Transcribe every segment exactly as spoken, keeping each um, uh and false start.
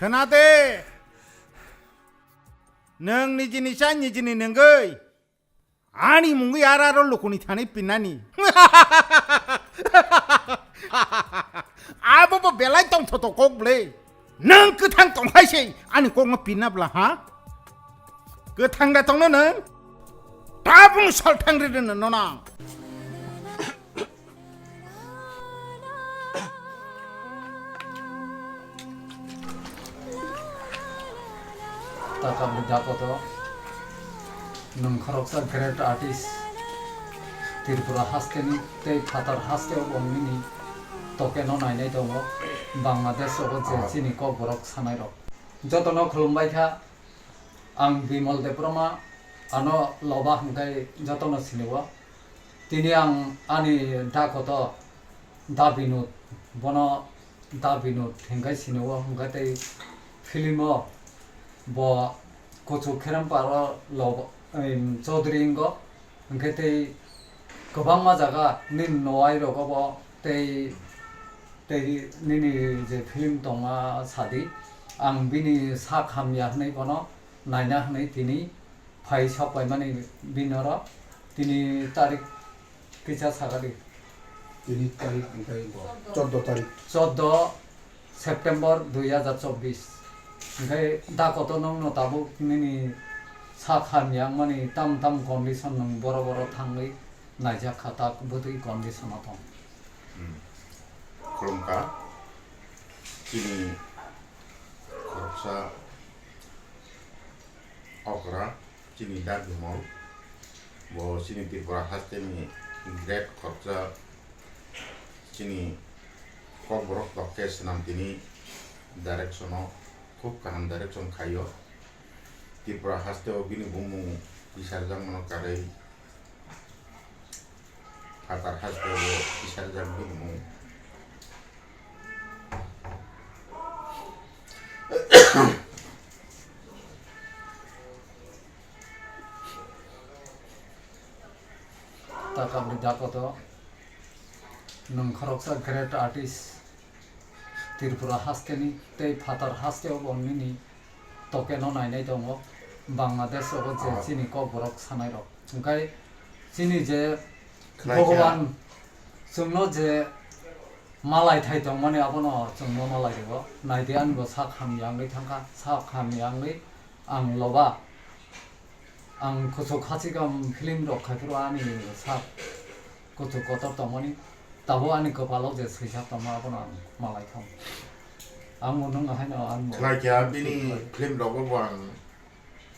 Khna de. Nwng nijini cha nijini nungwi. Ani mungwi ar aro lukuni thani pinnani. Abo bo belai tongthoto kok ble. Nwng kwthang tong hai se ani kokno pinna bla ha? Kwthang da tongno nwng? Tabung sal thang ri rwno nona. Takam ni dakoto nwng khoroksa great artist Tripura hasteni tei phatar hasteo bo nini tokeno nainai tongo. Bangladesh rogo je chini kokborok sanairok jotono khulumbai kha. Ang Bimal Debbarma, ano Loba hwnkhe jotono sinio. Tini ang ani dakoto Da Binod, bono Da Binod hwnkhe sinio, hwnkhe tei film o bo Kuchuk Kheremparo Loba, em, Chaudhary wngo, hwnkhe tei kwbangma jaga nini nowai rogo bo tei, tei nini je film tongma sadi, ang bini sak hamya hwnwi bono naina hwnwi tini phai sok paimani binoro tini tarik kisa sakadi. Tini tarik hwnkhe bo choddo tarik. Choddo September dui hajar chobbish. Hwnkhe dakoto nwngno tabuk nini sak hamya wngmani tam tam condition nwng boro boro thangwi naijak kha, tak bwtwi condition o tong. Hmm. Khulumkha chini khoroksa okra chini Da Bimal, bo chini Tripura hasteni great khoroksa, chini kokborok tokke swnam tini direction o khub kaham direction khaio. Tripura hasteo bini bumung tisarjakmano karwi phatar hasteo tisarjak bini mung. Takam ni dakoto nwng khoroksa great artist Tripura hasteni tei phatar hasteo bo nini tokeno nainai tongo. Bangladesh rogo je chini kokborok sanairok. Hwnkhe chini je Bhogoban chwngno je malai thai tongmani abono chwngno malai rwo. Naidi ani bo sak hamya wngwi thangkha, sak hamya wngwi ang Loba. Ang kuchuk khachikam film rok khai phuru ani sak kuchuk kotor tongmani, tabuk ani kwpalo je swijak tongma abono ang malai thang. Ang bo nwng haino ang bo khlai kha bini film rogo bo ang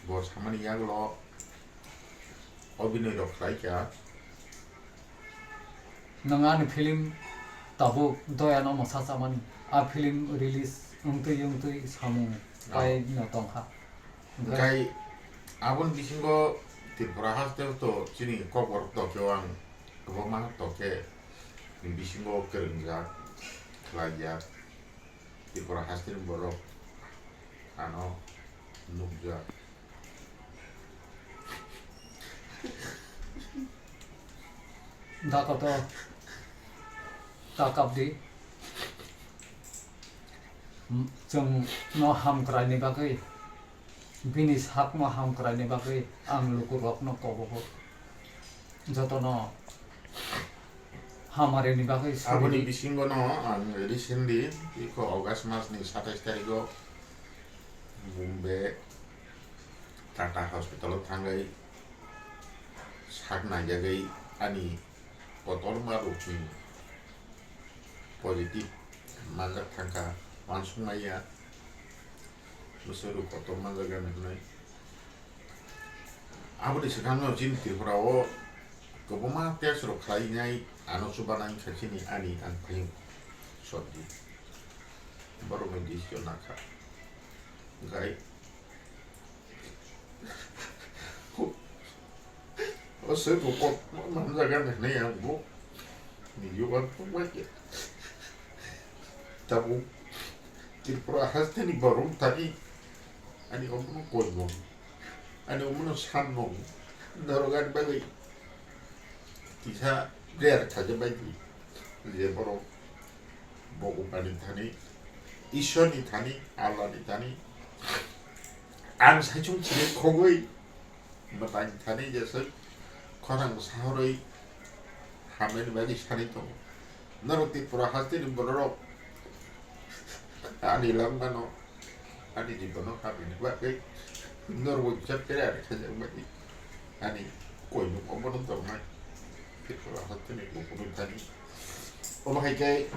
bo samani yagulo obinoi rok khlai kha. Nwng ani film tabuk Doya no mwsa chamani. A film release wngtwi wngtwi samung pai no tongkha. Hwnkhe aboni bisingo Tripura haste to chini kokborok tokyo ang kwbangma tokhe bisingo kwrwngjak khlaijak Tripura hasteni borok ano nukjak. Dakoto ta kapdi. Chwng no hamkrai ni bagwi, bini sak no hamkrai ni bagwi ang luku rok no kobogo. Jotono hamari ni bagwi aboni suri. Bisingo no ang recently iko August mas ni satais tarikh o Bombay Tata Hospital o thangwi sak naijagwi ani kotorma rukni positive manjak thangkha, uansukmaya bwswk rok kotor manjak ani hwnwi. Aboni swkangno chini Tripura o kwbangma test rok khlainai, ano chubanai wngkha chini ani ang phayung sotdi borokni decision nakha. Hwnkhe o swk rok kok manjak ani hwnwi ang bo nijok ang tongbaikha. Tabuk Tripura hasteni borok thani ani omono koimung. Ani omono sanmung norok ani bagwi kisa player khajabaidi je borok Bhogobani thani Ishwarni thani, Allahni thani, ang saichung chini khogwi mwtang thani jeswk khorang sahorwi hamnani bagwi sani tongo. Norok Tripura hasteni bororok ani langmano, ani jibono hamnani bagwi norok chapter ani khajakmani ani koinuk omono tongnai. Tripura hasteni bukuno thani. Omo hai khe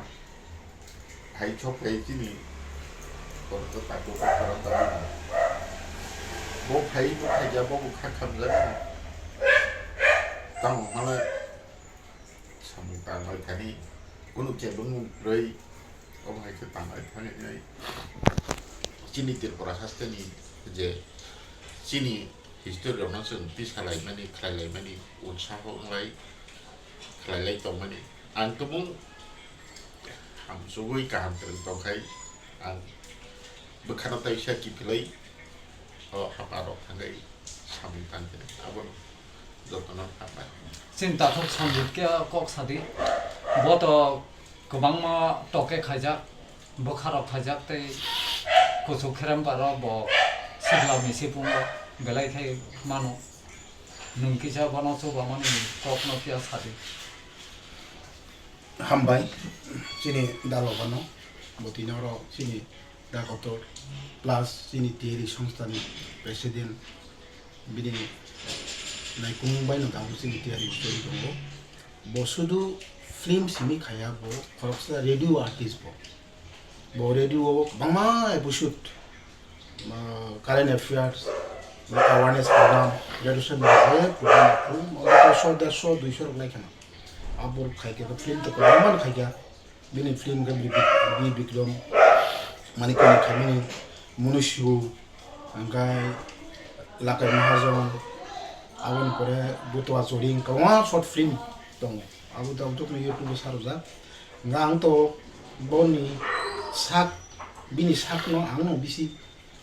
hai chok hai chini borok khe takuk kha khorang tangwi. Bo phai bo khaija, bo bo kha khamjak. Tamo hwnle samung tanglai thani kunu khe bumung kwrwi. Omo hai khe tanglai thani nai chini Tripura hasteni je chini history rokno chwng tisa laimani, khlai laimani, utsaho wnglai, khlai lai tongmani. Ang tumung hamsugwi kaham kwrwng tongkhai, ang bwkhano taisa kiphilwi o hapa rok thangwi samung tangkhe abono jotono hambai. Chini takhuk Sanjit khe kok sadi, bo to kwbangma toke khaijak, bwkharok khaijak tei kuchuk kherem paro bo siklami sipungo belai khai mano. Nwng kisa bono chubamani kokno phiya sadi. Hambai, chini dalogano, bo tini oro chini dakotor plus chini tiyari songstani president bini naikumung baino tabuk chini tiyari bo choli tongo. Bo sudu film simi khaya, bo khoroksa radio artist bo. Bo radio o kwbangma episode, ah, current affairs, awareness program, radio station ni je program khum, obo to so, derso, duiso rok nai kheno. Abo khai khe film to kwbangma khai kha. Bini film khe Bi-, Bi-, Bikram, Manikya ni khaimani, Munusio, hwnkhai Lakai Mahajon, aboni pore Butua Choring, kwbangma short film tongo. Abo tabuk tokno YouTube o sarwjak. Hwnkhai ang to boni sak, bini sakno ang no bisi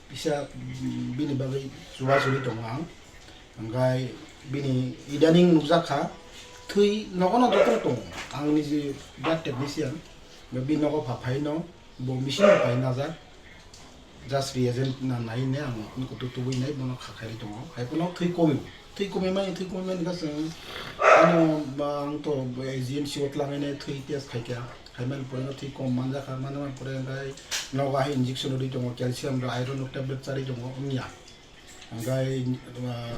kisa, mm, bini bagwi chubachu ri tongo ang. Hwnkhai bini idaning nukjak kha, thwi nogo no jotono tongo. Ang niji blood technician, bini nogo pha phaino bo machine bai najak. Just reagent na nai ne ang nukutu tubui nai bono kha khairi tongo. Hai phano thwi komi, thwi komi mani, thwi komi mani kha chwng ano ba ang to G M C o twlangwi nai thwi test khai kha. Hai mani pore no thwi kom manjak kha, manjak mani pore hwnkhai nogo hai injection rwi tongo, calcium rok, iron rok tablet charwi tongo wngya. Hwnkhai, ah,